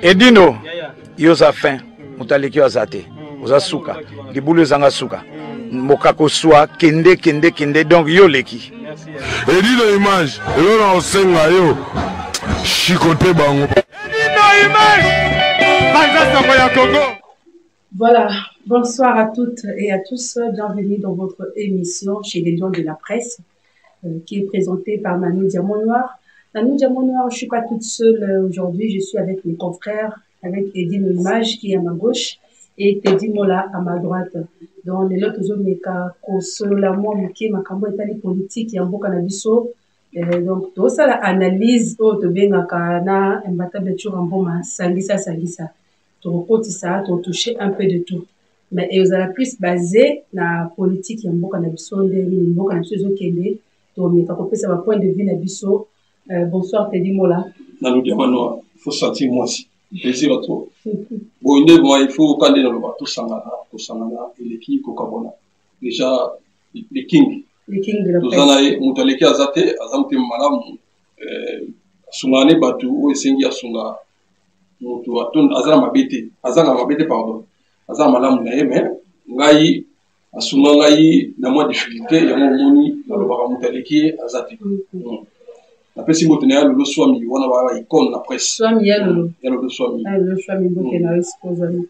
Edino, yo oza fin, moto aleki yo aza te, oza suka, libulu ezanga suka, mboka koswa, kende kende kende, donc yo oleki. Edino image, eloko na kosenga yo, chicote bango. Edino image, panza sango ya Congo. Voilà, bonsoir à toutes et à tous. Bienvenue dans votre émission chez les Lions de la Presse, qui est présentée par Manu Diamant Noir. Manu Diamant Noir, je suis pas toute seule aujourd'hui, je suis avec mes confrères, avec Eddy Image qui est à ma gauche et Teddy Mola à ma droite. Donc, lelo tozomeka kosolola mwa moke makambo etali politique ya mboka na biso. Donc tosala analyse oyo tobengaka na Imbattable Tshoura Mboma sangisa sangisa. Tokokotisa, totouche un peu de tout. Mais ezala plus basé na politique ya mboka na biso, nde nini mboka na biso ezokende, tomeka kopesa ba point de vue na biso. Bonsoir Teddy Mola. Nanu Diamant Noir, il faut sentir mwasi. Plaisir à toi. Boye nde moi, il faut kande na loba tosangana, kosangana eleki kokabona. Déjà le king. Le king de la Toza na presse. ye, moto aleki aza te, aza motema malamu. Asungaka ne bato oyo esengi asunga moto aza na mabe te, aza na mabe te, pardon. Aza na malamu na ye, mais ngai asunga ngai na mwa difficulté yango omoni nalobaka moto aleki ye aza te. Napesi mbote na ya Lolo Swami, wana ba icône na presse. Swami ya Lolo. Ya Lolo Swami. Ya Lolo Swami, mbote na yo sikoyo ozali.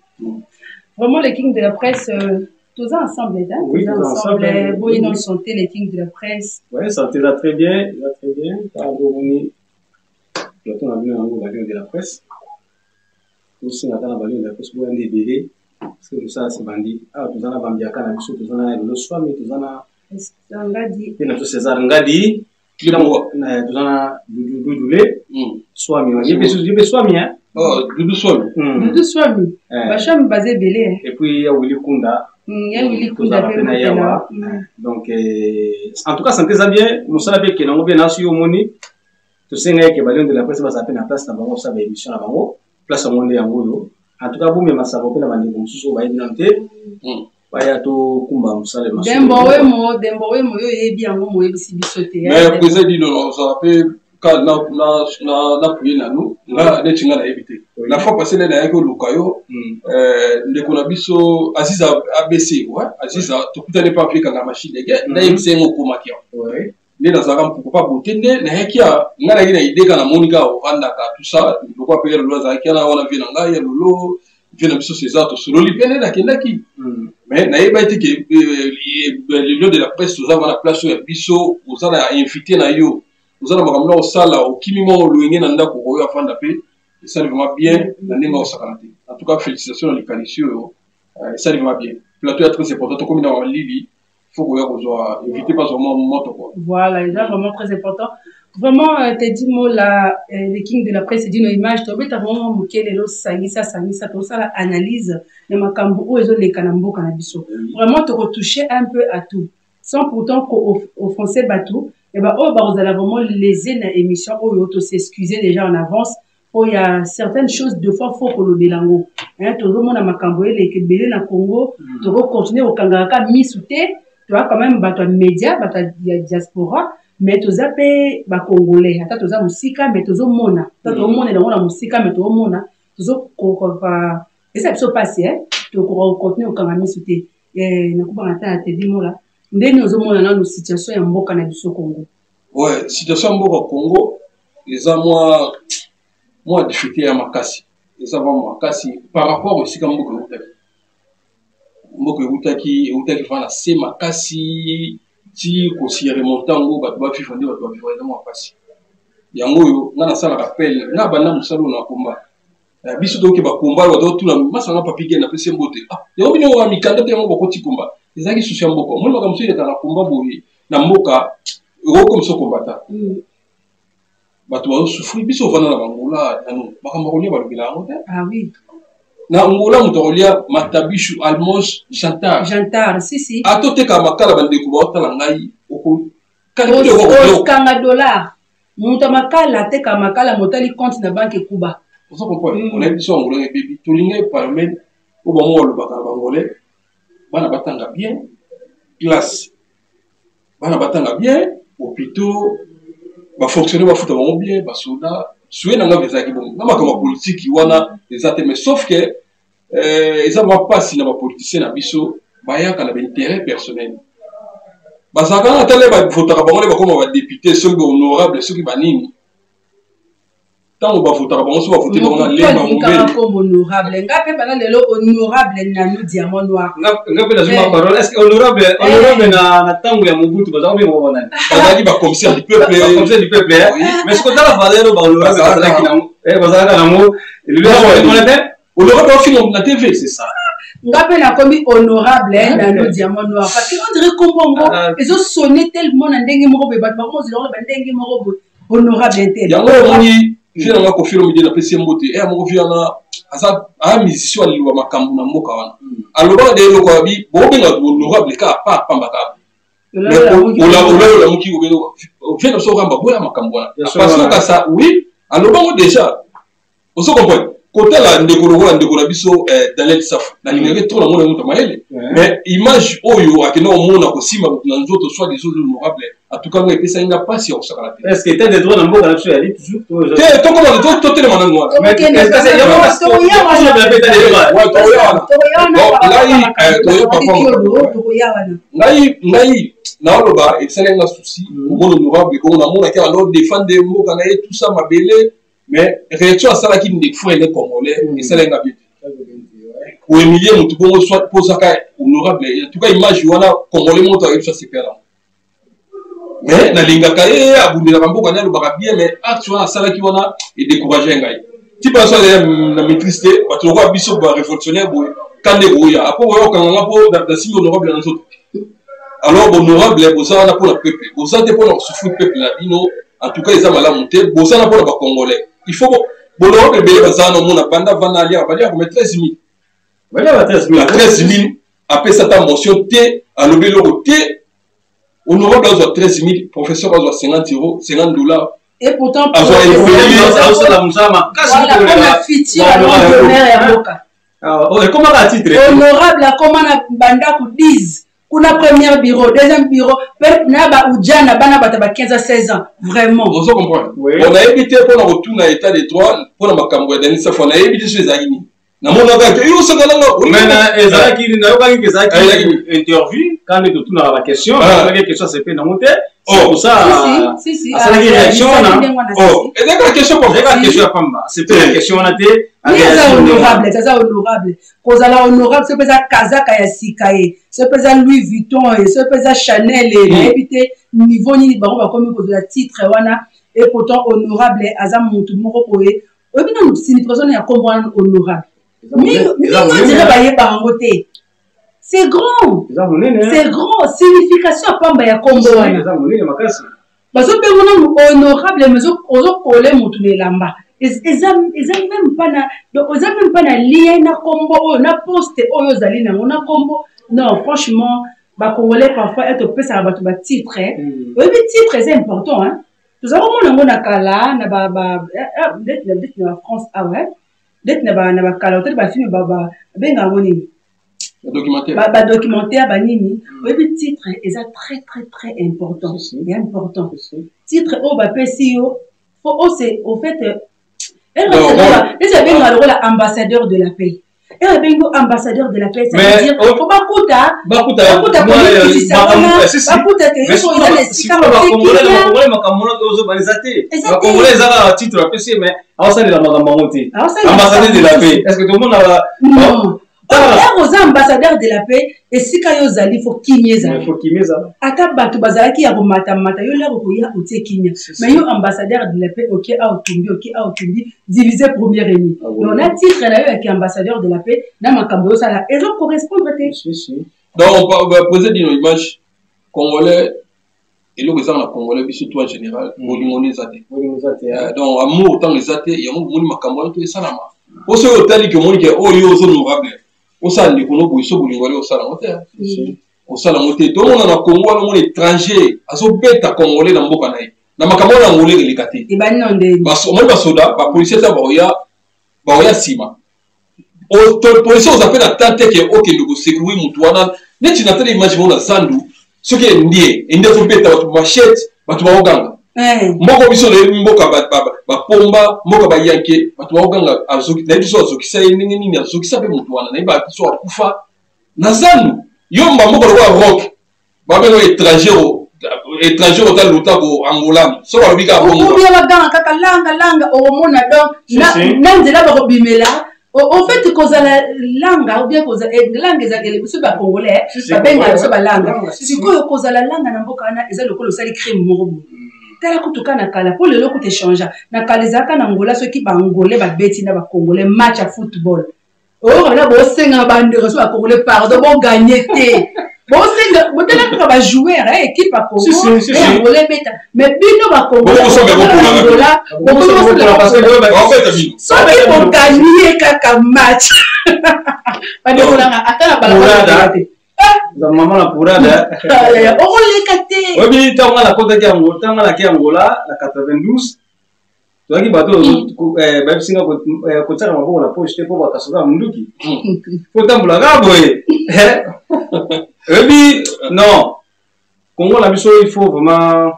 Vraiment le king de la presse, tous ensemble, hein? Oui, tous tous ensemble. ensemble. Boye non santé, le king de la presse. Ouais, santé va très bien, va très bien. Pardon, plateau na bino yango ba lion de la presse. Tosenga kaka na ba lion de la presse boya nde ebele parce que mosala se bandi. Awa toza na bambiaka na biso, toza na Lolo Swami, toza na Ngadi. Pe na biso César Ngadi. Kilombo. Toza na Dudu Dudule. Swami, ouais. Ye pe Swami, hein? Oh, Dudu Swami. Dudu Swami. Ba Swami baza ebele, hein? Et puis, ya Willy Kunda. Ya Willy Kunda Toza pe pe na motela. Yawa. Donc, en tout cas, santé eza bien. Mosala pe ekende yango bien, na soki omoni. Tosenga eke ba lion de la presse baza pe na place na bango, kosala ba émission na bango. Place yango nde yango oyo. En tout cas, bomema sango pe na bandeko mosusu oyo bayebi nanu te. Baya tokumba mosala ya masumu. Dembo wemo, Dembo wemo, yo oyebi yango, moyebisi biso te, hein, Mais Dembo. président Dino, ozala pe ka na, na, na, na prier na nous. Nga, neti nga nayebi te. Oui. La fois passée, nde nayaki koluka yo, ndeko na biso, Aziza ABC, ouais, Aziza, tokutani pa Afrika na machine de guerre, nayebisi ye ngo okomaki awa. Oui. Nde nazalaka mpuku pa bote nde nayaki ya, nga nayaki na idée kaka namoni kaka ovandaka, tout ça, lokwa pe ya Lolo azalaki wana, wana vie na ngai, ya Lolo, vie na biso César, tosololi pe nde nakendaki. Mais nayebaki te ke le lion de la presse toza wana place oyo ya biso, oza na invité na yo, oza na makambo na osala, okimi mwa olwenge na ndako oyo afanda pe, esali vraiment bien na ndenge osakana te. En tout cas, félicitations na likanisi oyo, esali vraiment bien. Plateau ya très important, tokomi na malili, faut koya kozwa invité pas vraiment moto quoi. Voilà, eza vraiment très important. Vraiment, Teddy Mola, le king de la presse, Dino Image, tobeta vraiment moke lelo sangisa sangisa tosala analyse na makambo oyo ezoleka na mboka na biso. Vraiment toko toucher un peu à tout sans pourtant ko offenser bato. Et ba oyo bakozala vraiment lésé na émission oyo, to s'excuser déjà en avance. Po ya certaines choses deux fois faut kolobela yango. Hein, tozomona makambo eleka ebele na Congo, toko continuer kokangaka kaka misu te, toza quand même bato ya média, bato ya diaspora, mais toza pe ba Congolais, ata toza mosika, mais tozomona, ata tozomonela yango na mosika, mais tozomona, tozokoka, eza biso pasi, hein, tokoka kocontinuer kokanga misu te. Nakobanga ata na Teddy Mola, ndenge ozomona nanu situation ya mboka na biso Congo. Ouais, situation ya mboka Congo eza mwa difficulté ya makasi, eza vraiment makasi par rapport esika mboka eutaki. Mboka eutaki vraiment na se makasi ti kosi remonter yango, bato ba vivre nde bato ba vivre eza mwa pasi. Yango oyo nga nasalaka appel, nga banda mosala oyo na komba. Biso toyoki ba komba oyo bato tuna masanga papi gen napesi ye mbote. Yango bino oyo mikanda te yango bakoti komba. Ezalaki susu ya mboka. Omoni makambo mosusu eleka na komba boye na mboka, okoki komisa kombata. Bato bazosufri, biso ovanda na bangola nanu makambo ya kolia balobela yango te. Ah oui. Na Angola moto akolia matabishu, almos, jantar. Jantar, si, si. Atoteka makala bandeko baotala ngai, oko calculer oko kolia. Okanga dollar. Moto ya makala ateka makala, moto ali compte na banque ekuba. Ozo comprendre? On a biso Angola ebebi. Tolinga parmi oyo bango balobaka na Bangolais, bana batanga bien, classe. Bana batanga bien, hôpitaux, ba fonctionnaires bafuta bango bien, ba soldats. Souhait na ngai ezalaki bongo. Na makambo ya politiki wana eza te, mais sauf que eza mwa mpasi na bapoliticien na biso, bayaka na baintérêt personnel. Bazalaka na tale, bavotaka bango nde bakoma badéputé, soki bahonorable, soki banini. Ntango bavotaka bango, so bavote bango na lemba mombele. Honorable, nga mpe bana lelo honorable Nanu Diamant Noir. Nga mpe nazwi ma parole. Est-ce que honorable na ntango ya Mobutu bazalaki benga banani? Bazalaki bacommissaire du peuple. Bacommissaire du peuple. Mais soki otala valeur oyo bahonorable bazalaki nango, bazalaka nango lelo te. Honorable ofinga na TV. C'est ça. Nga mpe nakomi honorable Nano Diamant Noir, parce que on dirait kombo yango ezosonne tellement na ndenge moko boye, bato bakomozela bandenge moko boye, honorable te. Yango omoni, vie na nga Koffi Olomide, napesi ye mbote. Eya moko vie wana aza aya musicien, aliloba makambo na mboka wana, alobaka de eloko abi bobenga honorable kaka pa pamba kaka olamuki vie na biso okamba boya makambo wana, parce que kasa oui, alobango déjà. Ozo comprendre, kotala ndeko lokola ndeko na biso Daniel Safu, nalingaki trop namona moto mayele, mais image oyo akenda komona kosimba moto na nzoto, soit disant honorable, en tout cas nga epesaki nga mpasi ya kosakana te. Est ce que état de droit na mboka na biso yali toujours? Te, tokoma totelema nanu wana. Ngai naoloba, esalaki nga souci komona honorable bongo. Namonaki alo défendre mboka na ye, tout ça mabele, mais réaction asalaki ndeko frère ne congolais esalaki nga bien te. Kohumilie motu bongo, soit mpo ozaka honorable, en tout cas image wana, congolais moto ayebi so asepela. Mais nalingaka ye, abundelaka mboka nde, alobaka bien, mais acte wana asalaki wana edécourage ngai. Ti baso azali na maîtrise te, bato lokola biso barévolutionnaire boye, kande koya apo koya kokanga nga mpo nasimbi honorable na nzoto. Alors honorable, boza wana mpona peuple, boza te mpona kosouffrir peuple na bino. En tout cas eza malamu te. Boza na mpona bacongolais, il faut honorable ebele baza wana. Omona banda vanda, aliaka, baliaka kome 13 000 na 13 000, apesa ata motion te, alobi eloko te. Honorable azwa 13 000, professeur azwa 50 euro, 50 dollars. Et pourtant azwa. Azosala mosala makasi. Futur ya mboka. Ekomaka titre. Honorable akoma na bandako 10 kuna, premier bureau, deuxième bureau, na baujana bana bato ba 15 à 16 ans, vraiment. Ozo comprendre, bon, nayebi te mpona kotuna état de droit mpona makambo ya Dani Safu. Nayebi te so ezalaki nini, namonaka te yo osakalanga. Ezalaki, nayokaki ezalaki interview quand totunaka baquestion, ezalaki question asepe nango te, c'est pour ça asalaki réaction wana. Ezalaki question. Ezalaki question ya pamba, asepe na question wana te. Eza honorable, eza honorable. Kozala honorable, soki mpe eza kazaka ya sika ye, soki mpe eza Louis Vuitton ye, soki mpe eza Chanel ye, nayebi te niveau nini bango bakomi kozala titre wana. Et pourtant honorable aza motu moko boye. Oyebi nanu signification ya kombo wana honorable? Mingi ondire bayebaka yango te. C'est grand, c'est grand, signification ya pamba ya kombo wana. Bazobenga nanu honorable, mais ozokole motu na elamba, eza même pas na, donc eza même pas na lien na kombo oyo, na poste oyo ozali nango na kombo. Non, franchement, bacongolais parfois ete opesaka bato batitre. Oyebi, titre eza important, hein. Toza komona yango na kala na ndeti na France awa, ndeti na bakala, otali bafilme, babenga yango nini? Badocumentaire banini. Oyebi, titre eza très très très important, important. Titre oyo bapesi yo, fo ose au fait esi abengaka lokola ambassadeur de la paix. E abengi ambassadeur de la paix, ça veut dire fo bakuta bakuta komikitisa wana, bakuta ke yo so oza na esika. Makambo wana ozobana eza te. Bacongolais eza kaka titre bapesi, mais aosalela makambo yango te. Ambassadeur de la paix, est ce que tomona? Non, ere oza ambassadeur de la paix, esika yo ozali fo kimia ezali. Ata bato bazalaki ya komatamata, yo lere okoya otie kimia. Mais yo ambassadeur de la paix, oke a otumbi, oke a otumbi, divise premier ennemi. Donc na titre na yo yaki ambassadeur de la paix, na makambo osala ezocorrespondre te. Donc président Dino Image, congolais, eloko eza na congolais biso to en général, bolingo nde eza te. Donc amour ntango eza te, yango bomoni makambo wana to esalama. Po soki otali ke omoni ke oyo oza honorable, osala ndeko no boye, so bolingo ali, osala yango te, osala yango te. Tomona na Congo wana, omona étranger azobeta congolais na mboka na ye, na makambo wana yango eleka te. Omoni basoda, bapolisier ta baoya, baoya nsima policier, oza mpe na temps te ke okende kosecourir motu wana. Neti natali image moko na zandu, soki endie endi azobeta bato machete, bato baoganga. Mboka biso nayebi, mboka bapomba, mboka bayanke, bato bakoganga. Nayebi so azokisa ye ndenge nini, azokisa mpe moto wana, nayebi so akufa na zandu. Yo mba mboka lokola rock, babengo étranger, étranger ota lutako Angola, so balobi kaka bongo baganga kaka langa langa, okomona. Donc na nzela bakobimela. Au fait, kozala langa ou bien kozala langa ezalaka biso Bacongolais babengaka biso balanga. Sikoyo kozala langa na mboka wana eza lokola osali crime moko boye. Tala kutu ka na kala, mpo lelo kutu échange. Na kala ezalaka na Ngola, soki Bangolais babeti na Bacongolais match ya football, oyo na bosenga bandeko so Bacongolais pardon, boganye te, bosenga botala kaka bajoueur, équipe ya Congo Angola ebeta, mais bino Bakongola soki boganye kaka match, bandeko nanga, ata na balabala te. Mama na purada. Okoleka te. Oyebi, ntango nga nakotaki yango, ntango nga nake Angola na 92, tozalaki bato bayebisi nga kotiaka maboko na poche te, mpo bakasoka munduki, po tambola kaka boye. Oyebi, non, Congo na biso, il faut vraiment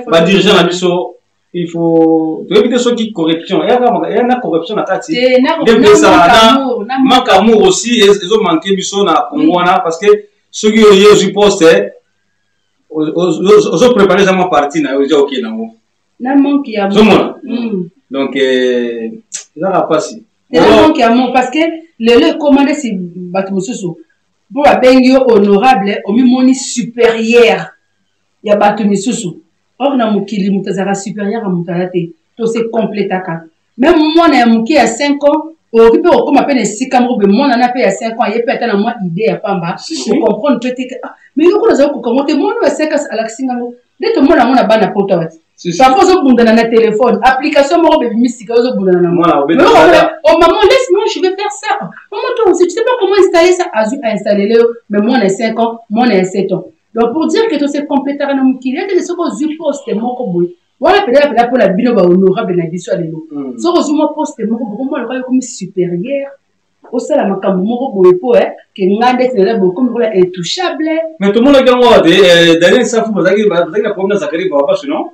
badirigeant na biso, il faut, toyebi te soki corruption eya na corruption na kati nde ezala na manque amour aussi, ezomanke biso na Congo wana, parce que soki oye ozwi poste, ozoprépare eza mwa parti na yo, eza okende nango. Na manque ya Ozomona, donc ezaka mpasi. Na manque ya amour, parce que lelo ekóma ndesi bato mosusu mpo babengi yo honorable, omimoni supérieur ya bato misusu. Or na mokili moto azalaka supérieur ya moto aza te, to se complétaka. Même mwana ya moke ya 5 ans okoki mpe kokóma mpe na esika moko boye, mwana na mpe ya 5 ans aye mpe ata na mwa idée ya pamba, ocomprendre mpe te: ah, mais yo kuna azali kokango te. Mwana ya 5 ans alakisi ngango nde tomona yango na bana poto wati. Parfois ozobundana na téléphone, application moko bebimi sika, ozobundana na oh maman, laisse moi, je vais faire ça, maman, toi aussi tu sais pas comment installer ça. Azwi ainstaller yo, mais mwana ya 5 ans, mwana ya 7 ans. Donc pour dire que tose complétaka na mokili ete soki ozwi poste moko boye wana, pena pena mpona bino bahonorable na biso ya lelo, soki ozwi mwa poste moko bokomona lokola ekomi supérieur, osala makambo moko boye mpo ke nga ndeti naza boye, komi lokola intouchable. Mais tomonaki yango awa te, Daniel Safu bazalaki na problème na Zakari Babasu, non?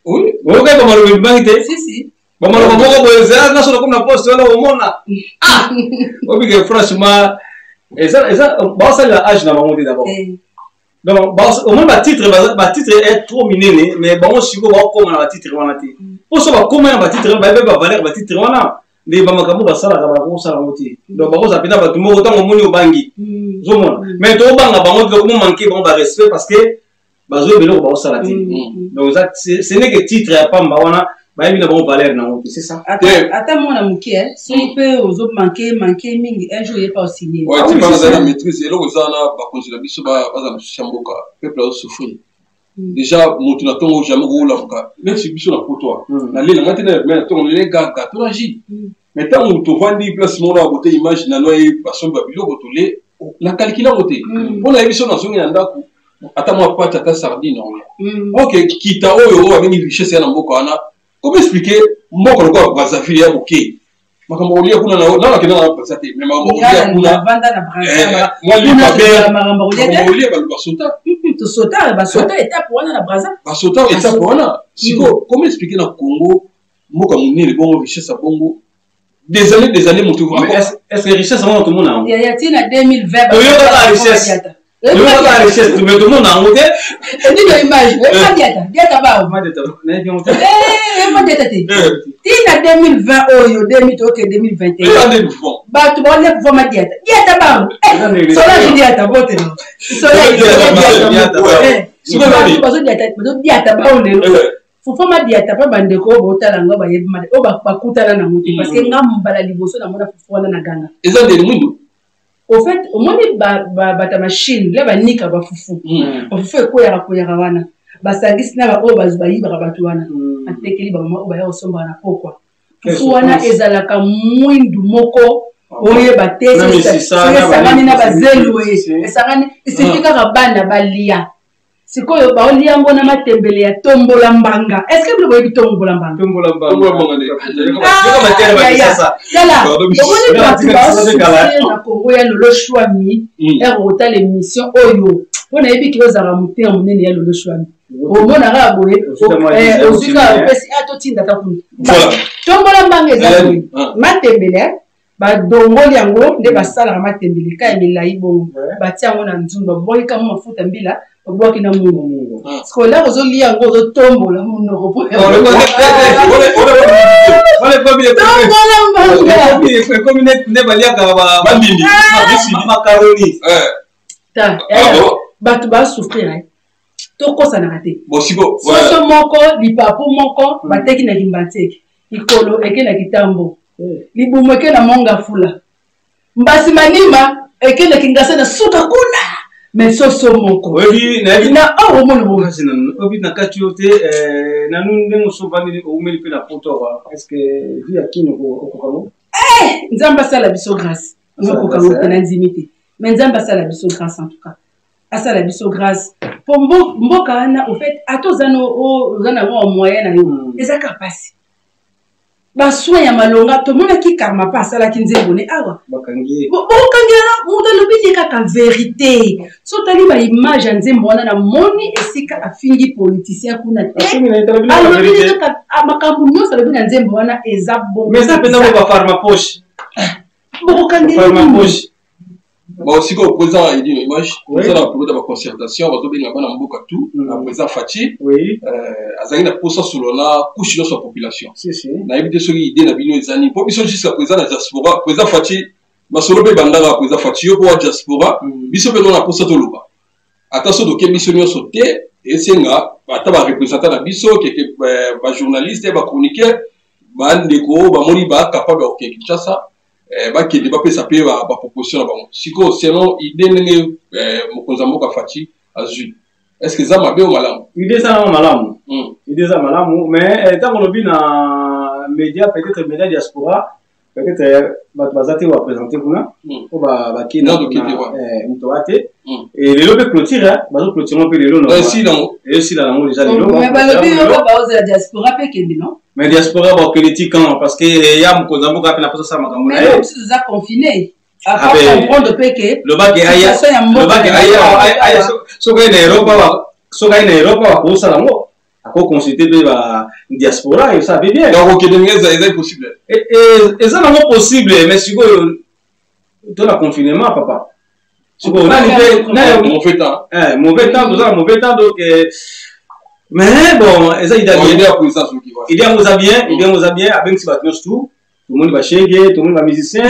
Oui. Oyokaki bamaloba ebimaki te? Si, si. Bamaloba moko boye ezala nga sono komi na poste wana, omona obike, franchement eza baosalela age na bango te d'abord. Donc omoni batitre, batitre est trop minene, mais bango sikoyo baokóma na batitre wana te, mpo so bakóma na batitre, bayebi bavaleur batitre wana nde bamakambo basalaka, bakosala yango te. Donc bakozala mpenza bato moko, ntango omoni obangi, ozomona. Mais tobanga bango te, tokomomanke bango barespect, parce que bazoyeba eloko baosala te. Donc ce n'est que titre ya pamba wana, bayebi na bango valeur nango te, c'est ça. Ata mwana moke, soki mpe ozomanke manke mingi, un jour oyepa osigne. Bazali na maîtrise. Eloko eza wana, bakonzi na biso baza na susi ya mboka, peuple azosouffrir déjà. Moto na ntongo jamais koolamuka neti biso na poto. Nalela nga te na ntongo, lele gaga to na jus, mais ntango tovandi place moko na bote image na loi ye, basombi babiloko, tole na calcule yango te. Mpo na yebi so nazongi na ndako, ata mwa pâte, ata sardine olia. Ok, kita oyo oyo babengi richesse ya na mboka wana, comment expliquer mboka lokola Brazzaville ya moke, makambo kolia kuna na nakenda na Brazza te, mais makambo kolia kuna, mwa lipa be, makambo kolia, basota. Tosota, basota étape wana na Braza. Basota étape wana. Sikoyo comment expliquer na Congo, mboka monene bongo, richesse ya bongo, des années, des années, moto Est ce que richesse yango tomona yango? Ya tina 2020. Toyokaka richesse, toyokaka richesse, mais tomona yango te. Nino image oyeba diata bao oyeba diata te. Tina 2020 oyo, 2000 toke 2021, bato baolia pouvoir madiata diata bao Solange diata bote, Solange bazodiata bao lelo fufu madiata. Mpe bandeko oyo botala yango, bayebi oyo bakutana nango te, parce que nga mbala liboso namona fufu wana na ganga. Eza ndeni mwindu. Au fait, omoni bato ya machine le banika bafufu, bafufu ekweyaka kweyaka wana, basangisi na baoyo bayibaka bato wana, atekeli bamama oyo baya kosombaka na pokwa. Fufu wana ezalaka mwindu moko oyeba te soki esangani na bazelu, esangani, esiki kaka bana balia. Sikoyo baolia yango na matembele ya tombola mbanga. Est ce que bino boyebi tombola mbanga? Tala, omoni bato baosouffrir na Congo ya Lolo Shwami. Ere okotala émission oyo, mpo nayebi ke ozalaka motema monene ya Lolo Shwami, omonaka boye, ozwi kaka opesi a totindaka kuna. Tombola mbanga eza boye, matembele badongoli yango nde basalaka matembele ka ya milai bongo, batia yango na nzungu, babwaki kamo mafuta mbila, babwaki na mungu. Sikoyo lako ozolia yango, ozotombola monoko po tombola mbanga. Ekomi nde baliaka makaroni. Ta bato basouffrir, tokosanaka te. Soso moko, lipapu moko bateki na Kimbanseke, likolo eke na Kitambo, libumu eke na Mongafula, mbasi manima eke na Kingasa na suka kuna, mais soso moko na awa omona. Oyebi, na kati yo te nanu ndenge mosusu ovandi, oumeli mpe na Poto awa, est ce que vie ya Kini okoka ngo? Nzambe asala biso grâce. Okoka ngo te, na ndimi te, mais Nzambe asala biso grâce. En tout cas asala biso grâce, po mboka wana, au fait, ata oza nango moyen na yo, eza ka pasi. Basoin ya malonga tomonaki Karma mpe asalaki nzembo ne awa, bokangela moto alobi te, kaka vérité. So otali baimage ya nzembo wana, namoni esika afingi politicien kuna te, alobi kaka makambo nyonso alobi na nzembo wana eza bongo. Mais eza mpenza bo bafarmapoche. Bokokangela. Bon, sikoyo président Edino Image, eza na période ya baconcertation, bazobenga bana mboka tout na président Fatshi. Azalaki na posa solo na couche nyonso ya population. Nayebi te soki idée na bino eza nini, mpo biso jusqu'à présent na diaspora, président Fatshi masolo mpe ebandaka. Président Fatshi, yo mpo wa diaspora, biso mpe na posa toloba, ata so toke biso nyonso te, esenga ata bareprésentant na biso keke, bajournaliste, bachroniqueur, bandeko bamoni bacapable ya kokende Kinshasa, bakende bapesa mpe baproposition na bango. Sikoyo, selon idée ndenge mokonzi ya mboka Fatshi azwi, est ce que eza mabe o malamu? Idée eza nango malamu, idée eza malamu, mais ntango olobi na média, peut-être média diaspora, peut-être bato baza te baprésente kuna po bakei moto wa te. Lelo mpe clôture, bazoclôture mpe lelo, esila nango déjà lelo. Balobi yoko baozela diaspora mpe kende, non? Mais diaspora bakokende ti quand? Parce que ya mokonzi ya mboka mpe na posa asala makambo na ye. Mosusu eza confiné, comprendre mpe ke lobaki aya, soki aye na Europe, soki aye na Europe bakosala yango, akoconsulte mpe ba diaspora, esala mpe bien. Donc okende ndenge eza impossible? Eza nango possible, mais sikoyo to na confinement, papa, sikoyo nani mpe? Mauvais temps. Mauvais temps, toza na mauvais temps. Donc, mais bon, eza idée, idée yango eza bien, idée yango eza bien. Abengisi bato nyonso tout, tomoni bashege, tomoni bamusicien,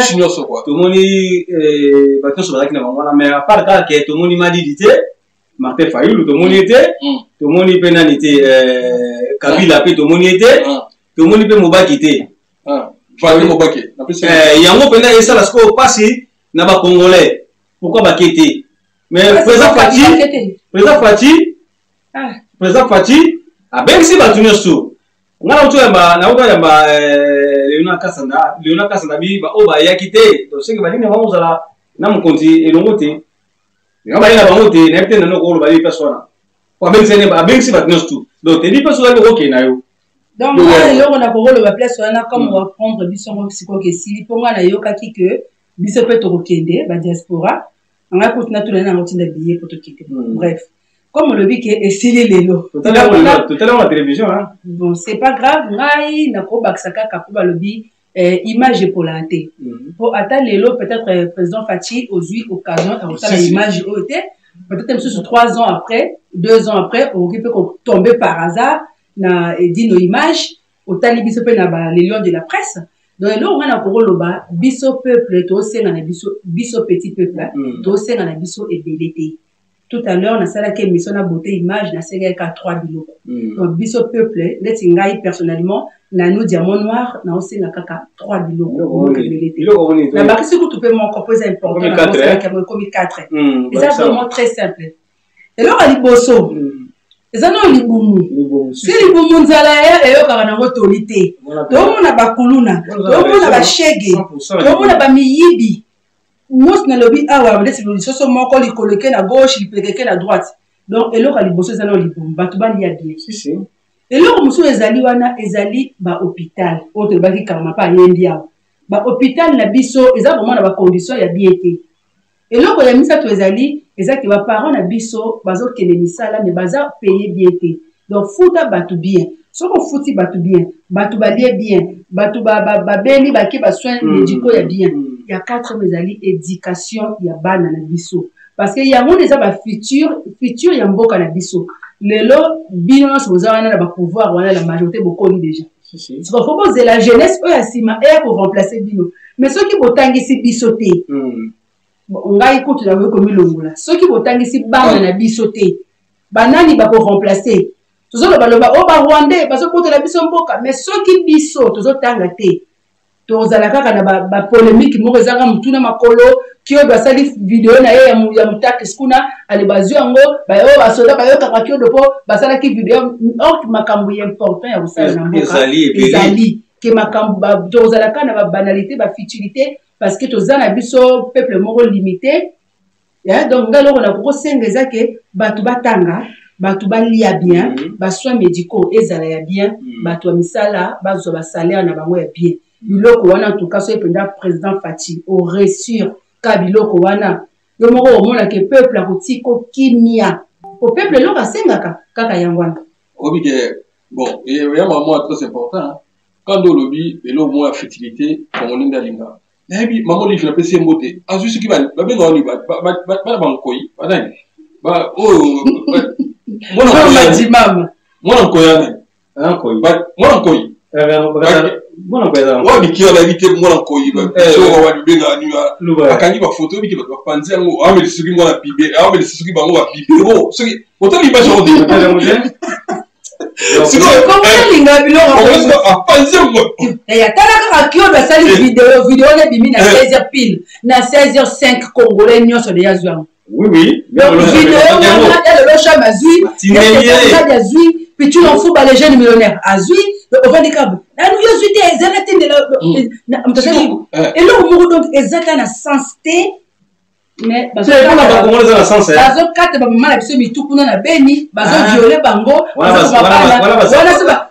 tomoni bato nyonso bazalaki na bango wana, mais à part kaka ke tomoni Madidi te, Martin Fayulu tomoni ye te, tomoni mpe nani te, Kabila mpe tomoni ye te, tomoni mpe Mobaki te. Yango mpenza esala sikoyo mpasi na bacongolais, pourquoi bake te? Mais président Fatshi, président Fatshi, président Fatshi abengisi bato nyonso. Nga nauti oyamba, nauti oyamba Leona Kasanda. Leona Kasanda bi oyo bayaki te, tosenge balingi na bango kozala na mokonzi elongo te, nga baye na bango te. Nayebi te nano okoloba ye place wana po abengisi, abengisi bato nyonso tout, donc tedi place ozali okokende na yo. Donc nga eloko na kokoloba place wana, comme oapprendre biso yango sikoyo esili, mpo nga nayokaki ke biso mpe tokokende badiaspora. Ngai kutu natuna nango ntinda billet po tokende. Bref, comme olobi ke esili lelo. Totala na télévision. Bon, c'est pas grave. Ngai nakobakisa kaka mpo balobi image epolaka te, mpo ata lelo peut-être président Fatshi ozwi occasion ya kosala image oyo te, peut-être mosusu 3 ans après, 2 ans après, okoki mpe kotombe par hasard na Edino Image, otali biso mpe na ba les lions de la presse. Donc eloko ngai na kokoloba, biso peuple tosenga na biso, biso petit peuple tosenga na biso ebele te. Tout à l'heure nasalaki émission na Beauté Image, nasengaki ka trois biloko. Donc biso peuple, neti ngai personnellement, Nanu Diamant Noir, naosenga kaka trois biloko, biloko ebele te. Nabakisi kutu mpe moko mpo eza important, naosalaki yango ekomi 4. Eza vraiment très simple. Eloko ya liboso eza nano libumu. Si libumu nzala eyokaka nango toli te. Toomona bakuluna, toomona bashege, toomona bamiyibi nyonso. Nalobi awa neti lisoso moko, likolo eke na gauche, lipeke eke na droite. Donc eloko ya liboso eza nao libumu, bato balia bien. Eloko mosusu ezali wana, ezali bahôpital oyo tolobaki karma mpe ayembi awa. Bahôpital na biso eza vraiment na bacondition ya bien te. Eloko ya misato ezali, eza ke baparent na biso bazokende misala mais baza paye bien te. Donc futa bato bien. Soki ofuti bato bien, bato balie bien, bato babeli bake basoin médicaux ya bien. Ya quatrième ezali éducation ya bana na biso, parce que yango nde eza bafutur futur ya mboka na biso. Lelo bino nyonso boza wana na bapouvoir wana, la majorité bokoli déjà. Siko fo bozela jeunesse oyo ya nsima eya koremplace bino. Mais soki botangisi biso te, ngai kutu nakoki komilongola. Soki botangisi bana na biso te, banani bakoremplace? Tozolobaloba oyo barwandais bazobotela biso mboka, mais soki biso tozotanga te, tozala kaka na bapolémique moko ezanga motu na makolo. Kiodo asali video na ye ya mutakis kuna, ale bazwi yango, oyo basoda bayokaka Kiodo mpo basalaki video. Or makambo ya important ya kosala na mboka ezali ke makambo tozala kaka na babanalité, bafutilité, parce que toza na biso peuple moko limité. Donc ngai eloko nakoki kosenga eza ke bato batanga, bato balia bien, basoins médicaux ezala ya bien, bato ya misala bazwa basalaire na bango ya bien. Biloko wana, en tout cas soki mpenza président Fatshi oréussir ka biloko wana, yo moko omonake peuple akotika kimia, po peuple eloko asengaka kaka yango wana. Oyebi ke bon, ya mama très important, quand olobi eloko moko ya futilité, congolais nde alingaka. Nayebi mama Olive, napesi ye mbote, azwi soki babengaka wani bana bankoi banani oyo. Mwana nkoi wana, mwana nkoi oyo miki wana, yebi te mwana nkoi babengaka nini, akangi bafoto, oyebi te bato bapanzi yango, amelisi soki mwana bibe, amelisi soki bango babibero, soki otali image yango te. Sikoyolinga biloko apanzi yango. Tala kaka Kiodo asali video, video wana ebimi na 16 heures pile, na 16 heures 5 congolais nyonso deya azwi yango. Oui. Donc video wana ya lelo, Cham azwi, azwi Pichu Mfuba, les jeunes millionnaires azwi, ovandi kabo nanu yo ozwi te, eza na tindela eloko moko. Donc eza ta na sens te, mais bazokata bamama na biso mitu kuna na Beni, bazoviole bango wana.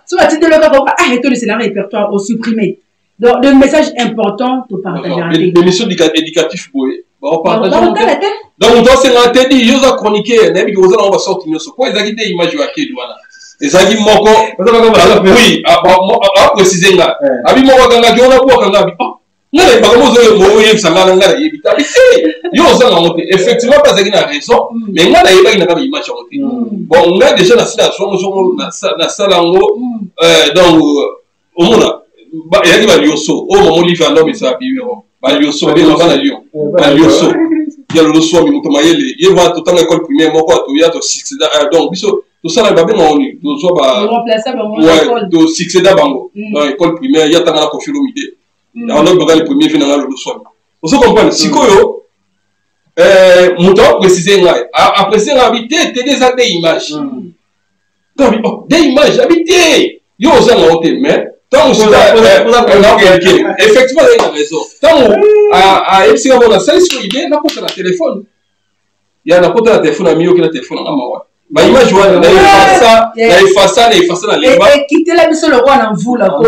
So batindeli kaka, ah, etolisela répertoire osupprimer. Donc le message important topartagera. Émission éducatif boye. Baotala te. Donc moto asenga te di yo oza chroniqueur, nayebi ke oza nango basorte nyonso, po ezalaki te image oyo akeli wana, ezalaki moko. Oui, aprécise nga abi moko akangaki wana, bwakanga abi nga na makambo ozoyebisa nga na nga nayebi te. Abi te, yo ozanga yango te. Effectivement mpe azalaki na raison, mais nga nayebaki na kaka image yango te. Bon, nga déjà nasila zongo zongo, nasala yango. Donc omona ezalaki balioso oyo mama Olive andome ezala bibero, balioso babenga bana Lion, balioso ya lolo swami, moto mayele ye va totanga école primaire moko, atoya tosuccéda. Donc biso tosala babenga oni tozwa ba tosuccéda bango dans école primaire. Ye atanga na Koffi Olomide, yango baka le premier vi nanga lolo swami. Ozo comprendre? Sikoyo moto aprécise ngai, aprécise ngai abi te, tede eza de image. Donc de image, abi te, yo ozanga yango te. Mais ntango effectivement azali na raison, ntango ayebisika ngo, nasali siko ide, nakota na telefone ya, nakota na telefone, amiyoki na telefone anga mawa, baimage wana na efasa, na efasa, na lemba. Ekitela biso lokola na mvula ko.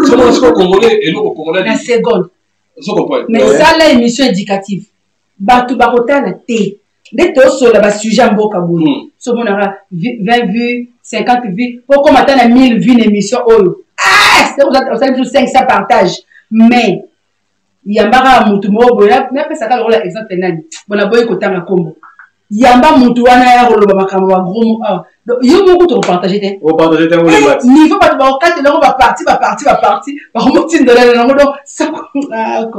Somona siko congolais, eloko congolais. Na seconde. Ozo comprendre? Mais sala émission éducative, bato bakotala te. Nde tosola basujet ya mboka boye, so omonaka 20 vues, 50 vues, po koma ata na 1000 vues na émission oyo, osali biso 500 partage. Mais yamba kaka motu moko boye, napesaka lokola exemple nani bona boyi kotanga nkombo, yamba motu wana ya koloba makambo ya gros mot awa, yo moko tokopartage te. Niveau bato bakokatela yango baparti, baparti, baparti, bakomotindolela nango. Donc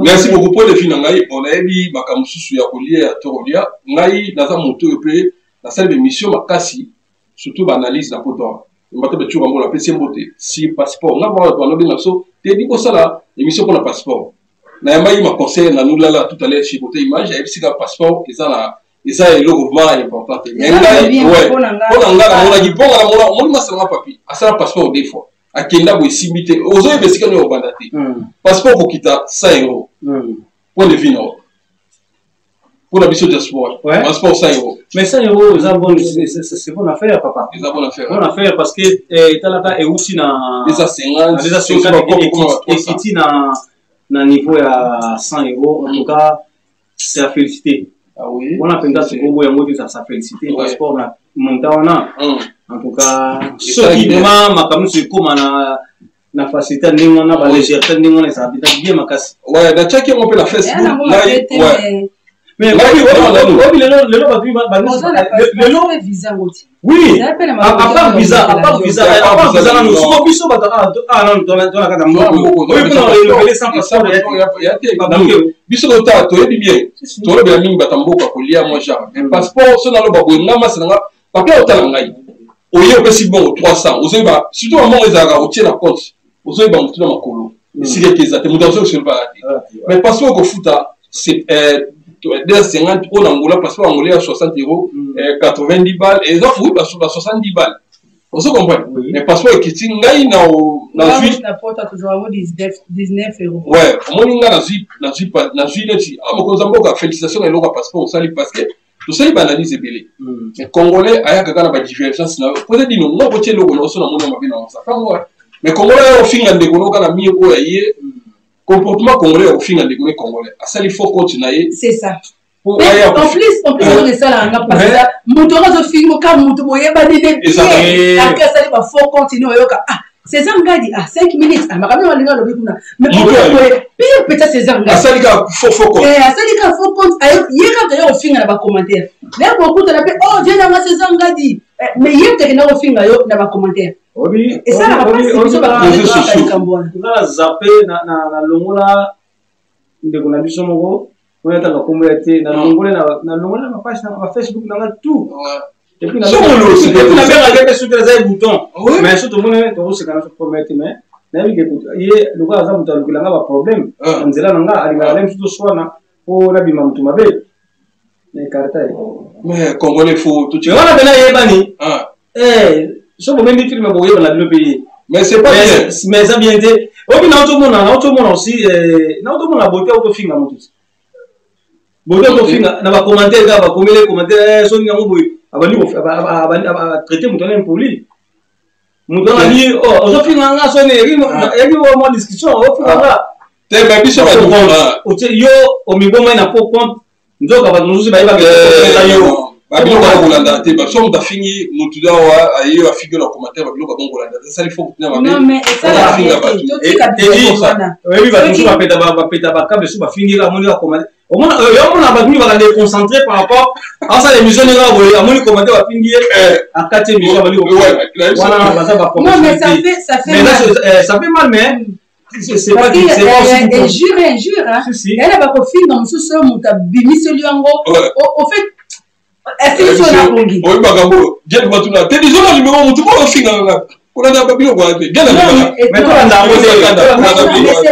Merci beaucoup po defi na ngai. Bon, nayebi makambo mosusu ya kolia ya to kolia. Ngai naza moto oyo mpe nasali baémission makasi, surtout baanalyse na poto awa. Bato bacuka mbola, apesi ye mbote si passeport. Nga bato balobenga biso te di kosala émission mpona passeport. Nayambaki ma conseil na nulala tout à l'heure chez Beauté Image, ayebisika passeport eza na eza eloko vraiment important te. Mais ngai mpona nga namonaki mponga namona omoni masalanga papi asala passeport deux fois, akenda boye, esimbi te. Ozoyeba esika nini obanda te. Passeport kokita 100 euro, point de vue na yo. Mpona biso diaspora, passeport 100 euros. Mais 100 euros eza bon, c'est bonne affaire, papa. Eza bonne affaire. Bonne affaire, parce que etalaka euti na eza 50. Eza 50, ekiti na niveau ya 100 euros. En tout cas, c'est à féliciter. Ah oui. Wana mpenza sikoyo yango te, ça féliciter. Passeport na montant wana, en tout cas, soki ma makambo nyonso ekóma na facilité ndenge wana, balégèreté ndenge wana, ezala mpenza bien makasi. Ouais, natiaki yango mpe na Facebook. Mais obi lelo bato lelo, oui, à part visa, à part visa, à part visa nanu, soko biso bato awa nanu tona kaka moko oyo mpona renouveler sans passeport. Ya te. Biso totala, toyebi bien, tolobela mingi bato ya mboka kolia mwa genre, mais passeport so naloba boye, nga masi na nga papier otala ngai, oye opesi bongo 300, ozoyeba surtout bambongo ezalaka otie na compte, ozoyeba motu na makolo esika eke eza te, moto azoyosolobaka te. Mais passeport okofuta 250 oyo na Angola, passeport angolais ya 60 euros, 90 balles, eza fui ba 70 balles, ozo comprendre. Mais passeport ekiti, ngai nazwi ouais, omoni ngai nazwi neti mokonzi ya mboka, félicitation na eloko ya passeport osali, parce que tosali baanalyse ebele. Mais congolais ayaka kaka na badivergence na yo po dino nga kotia eloko na oso na moni ya mabe na osakango. Mais congolais aya kofinga ndeko no kaka na mire oyo aye, comportement congolais ya kofinga ndeko ne congolais asali faux compte na ye. C'est ça. En plus oyo esalaka nga parce que moto oyo azofinga ka moto boyebani ne bien, ake asali ba faux compte ne, oyoka: "Ah, César Ngadi, ah, 5 minutes, ah, makambo balinga alobi kuna." Mais boye pire peut-être César Ngadi asali ka faux compte. Asali ka faux compte, ye kaka ye kofinga na bacommentaire le bokutana mpe: "Oh, vie nanga César Ngadi." Mais ye tekenda kofinga yo na bacommentaire, esalaka mpasi biso likambo wana. Nga na zape na longola ndeko na biso moko oyo atanga kombo ya te, nalongole na bapage na bafacebook nanga tout. Et puis nabengaka mpe soki aza ye bouton, mais so tomoni tokoseka na problème te. Mais nayebi ke ye lokola aza moto alukelanga baproblème na nzela na nga, alingaka na mosusu toswana mpo nabima motu mabe na écarta ye. Mais congolais faut wana mpena yebani, so bobendi film boyeba na bino mpe ye. Mais c'est pas bien. Mais eza bien te. Obi naotomona aussi, naotomona bote otofinga motu, bote otofinga na bacommentaire kaka, bakomele commentaire soki yango boye, abandi traité moto wana impoli, moto wana abi ozofinga nga soni eyaki mwa discussion, ofinga nga. Te, mais biso yo omibomai na faux compte, nzoka bato mosusu bayebaka yo. Babiloko ya kolanda te, baso moto afingi motu awa, aye afingi na commentaire, babiloko ya bongo kolanda te, esali fo kutina mabe. Oyebi bato mosusu bapeta bacâble so bafingi, amoni bacommentaire, yomona bato mingi baka déconcentré par rapport asala émission ndenge boye, amoni commentaire bafingi ye, akati émission, abandi wana baza. Non, mais ça fait ça fait mal, ça fait mal, mais c'est pas injure, injure yana bakofinga mosusu oyo moto abimiseli yango, au fait asilisi oyo nabongi. Oyebaka ngo bien, batuna te dizo na numéro motu moko ofinga nga, kolanda babiloko wana te bien. C'est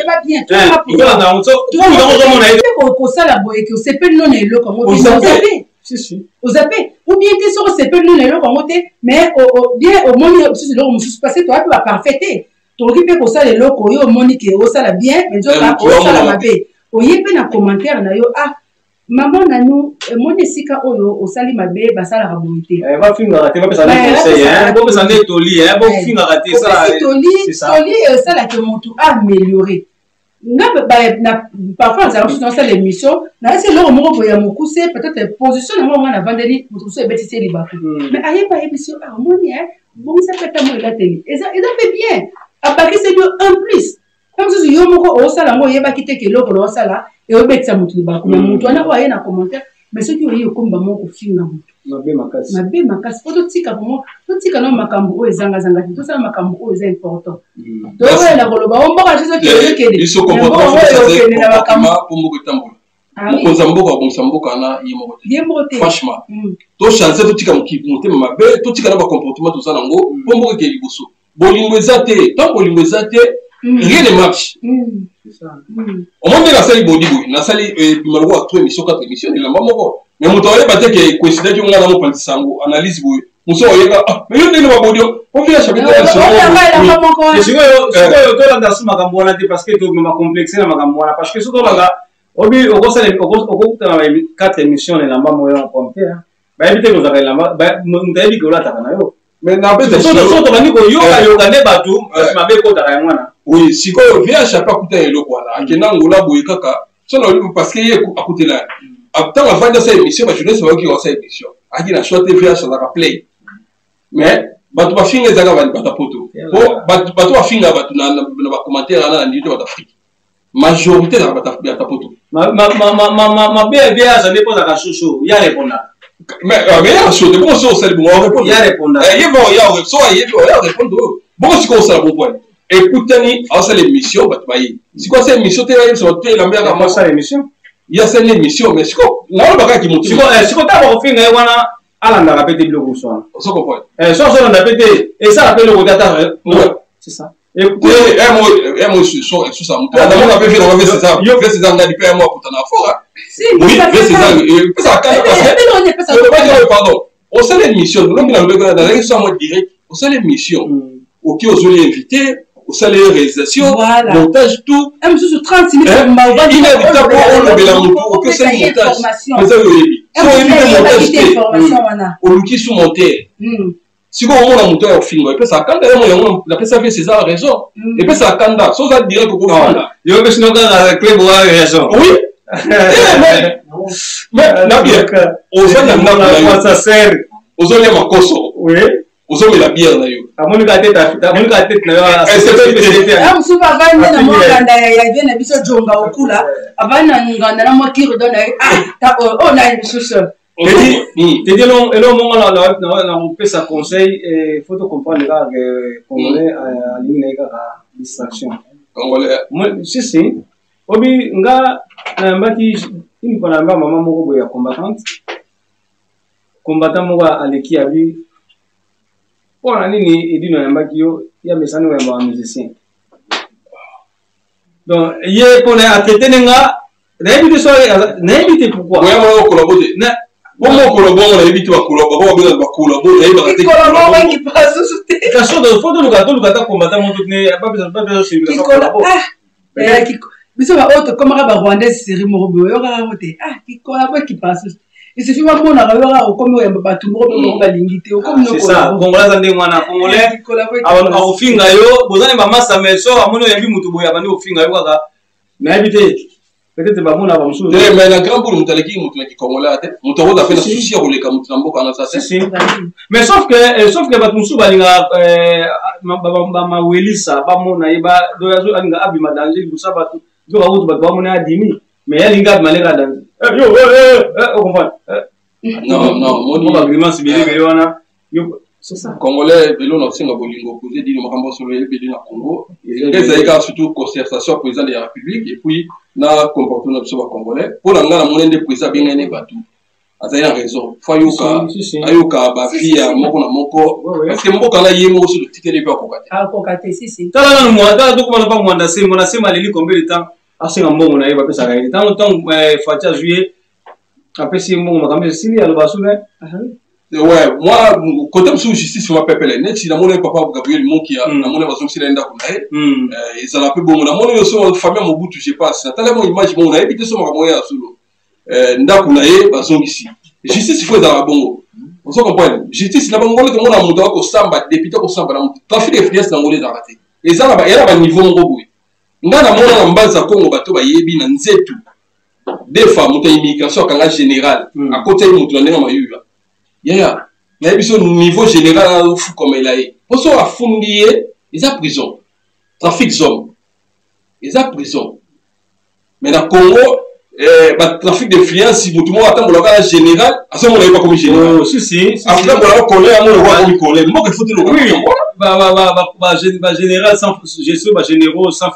pas bien kosala boye ke osepeli no na eloko yango te, ozape ou bien te. Soki osepeli no na eloko yango te, mais bien omoni mosusu eloko mosusu, parce que toya mpe baparfait te, tokoki mpe kosala eloko oyo omoni ke osala bien, mais nzoka osala mabe, oye mpe na commentaire na yo: "Ah, mama nanu, emoni esika oyo osali mabe, basalaka boye te." Bafingaka te, bapesa nde conseil, bopesa nde toli, bofingaka te. Opesi toli, toli esalaka motu améliore. Nga parfois nazala mosusu nasala émission, nayesi eloko moko boye ya mokuse, peut-être position nango nga navandeli, moto mosusu ebetisi ye libaku, mais ayeba ayebisi yo: "Ah, omoni, bongisa mpe ata mo elateli eza mpe bien." Abakiseli yo un plus mpe mosusu, yo moko osala yango, oyebaki te ke eloko na osala eyobetisa motu libaku, mais motu wana oyo aye na commentaire. Mais soki oye okomi bango kofinga motu, mabe makasi. Mabe makasi. Po totika bongo, totika na makambo oyo ezangazanga te, tosala makambo oyo eza important. Toyela koloba o mboka biso okende, biso okende na makambo po mboka etambola. Mokonzi ya mboka abongisa mboka na ye moko te. Ye moko te. Franchement, tochange, totika motema mabe, totika na bacomportement toza nango po mboka ekende liboso. Bolingo eza te, tant bolingo eza te, rien ne marche. Omoni ndenge nasali bodi boye, nasali bima lokola trois émission, quatre émission elamba moko, mais moto ayeba te ke coïncidaki nga na mopanzi sango analyse boye, mosu oyeba: "Ah, mais yo ndenge babodi ovia chapitre." Sikoyo tolanda su makambo wana te, parce que tobima complexe na makambo wana, parce que so tolanda Obi okosala okokutana ba 4 émissions na elamba moko ya pompe. Bayebi te kozaka elamba, moto ayebi ke olataka na yo. Mais na beta soso tobandi koyoka yoka nde bato mabe ekotaka yango wana. Oui, sikoyo VH ape akuta eloko wana, akenda Angola boye kaka so na oyebi parce que ye akutela ntango avandi asala émission, ba journaliste bayoki asala émission, aki na choix te, VH azalaka play, mais bato bafinga ezalaka bato ya poto, po bato bafinga bato na bacommentaire wana na ndimi te bato Afrique, majorité ezalaka bato ya poto. Mabe ya VH nde mpo azalaka shosho ya répondaka. Mais ya chaud te, bongo so osali bongo orépondre. Ya répondre. Ye bon ya so ayebi ya répondre oyo, bongo sikoyo osala bongo pwani ekutani asala émission, bato baye sikoyo asala émission te, bayebisa bato te elamba yaka moko asala émission. Ye asali émission, mais sikoyo nalobaka kaki motu. Sikoyo ntango bakofinga ye wana, alandaka mpe te biloko mosusu wana. Ozo comprendre? So azolanda mpe te, esala mpe eloko te ata. C'est ça. Namona mpe vie nanga vese eza ngadi mpe yamo akutana fort. Oui, vese eza epesaka kanda parce que, pardon, osala émission olombi na lobeko nazalaki so yango direct, osala émission oki ozoli invité, osala réalisation, montage, tout. Mosusu 30 minutes. Po olobela motu oki osali montage, eza oyo oyebi, so oyebi te montage te, oluki su montere. Sikoyo omona moto oyo ofinga, epesaka kanda yango, yango napesa vie César raison, epesaka kanda so oza direct okofanda. Yo mpe sino kaka club wa raison. Oui, mais na bien oza na ndako na yo, ozolia makoso, ozomela bière na yo. Amoni ka tete, amoni ka tete na yo. Mosusu avandi na mwa nganda ya vie na biso Jonga Okula, avandi na nganda na mwa kirodo na ye oyo na ye lisusu. Tedi eloko moko na kopesa conseil, faut to comprendre kaka ke Congolais alingi na ye kaka distraction. Congolais. Si si, obi nga nayambaki une fois, nayamba mama moko boye ya combattante, combattant moko aleki abi mpo na nini Edino ayambaki yo, ya mesani oyambaka musicien. Donc ye mpona atraite ne nga, nayebi te so nayebi te pourquoi. Oya moko kolabo te, po mokolo bongo nayebi te bakolabo bango babengaka bakolabo, nayebaka te. Kasi faut toluka ata combattant moko ne bapesa. Biso baoyo tokomaka Barwandais, série moko boye oyokaka yango te, ah kikolabo ekipa susu, isufi bamonaka yo kaka okomi oyamba bato moko mpe bango balingi te, okomi. Congolais aza ndenge wana, Congolais akofinga yo, boza ne bamasa, mais so amoni oyambi motu boye, abandi kofinga yo kaka, nayebi te, peut-être bamona bamosusu. Te, mais na grand boule moto aleki moto na kikongolais te, moto akoza mpe na souci ya koleka moto na mboka wana za te. Mais sauf que bato mosusu balingaka bamawelisa, bamona ye alinga abima danger liboso ya bato, nzoka kutu bato bamona adimi, mais ye alingi abima ndenge danger yo, ocomprendre? Non non, moni bagrimace ebele ebele wana. C'est ça. Congolais ebele na kosenga bolingo posé dino makambo solo ebele na Congo ezali kaka surtout concertation ya président de la République et puis na comportement na biso Bacongolais. Mpo na ngai, namoni nde président abengani ne bato, azali na raison, fo ayoka, ayoka bavie ya moko na moko, parce que mboka na ye moko so totikeli mpe akoka te. Akoka te, si si. Tala nanu, tala tokoma na pa Mwanda Se. Mwanda Se maleli combien de temps asenga mbongo na ye, bapesaka ye. Ntango Fatshi azwi ye, apesi ye mbongo, makambo esili, aloba su. Ouais, moi côté mosusu justice ma pepele neti namoni papa Gabriel Mokia, namoni bazongisela ye ndako na ye, ezala mpe bongo. Namoni yo so famille ya Mobutu, je passe, natala mo image bongo, nayebi te so makambo ya solo, ndako na ye bazongisi. Justice fo ezalaka bongo, ozo comprendre? Justice na bangolo, tomona moto akosamba, député akosamba na moto, trafic d'influence na ngolo ezalaka te, eza na baniveau moko boye. Nga namona na Mbanza Kongo, bato bayebi na nzetu defa, moto ya immigration akanga général, akota ye moto na ndenge mayuya yaya, nayebi so niveau général azofukamela ye, mpo so afundi ye eza prison, trafic zone eza prison. Mais na Congo batrafic d'influence, motu moko atambolaka na général, azomona ye bakomi général, atambolaka colonel, amona ko akomi colonel. Mboka ifo toloka. Bagénéral sans gestion, bagénéraux sans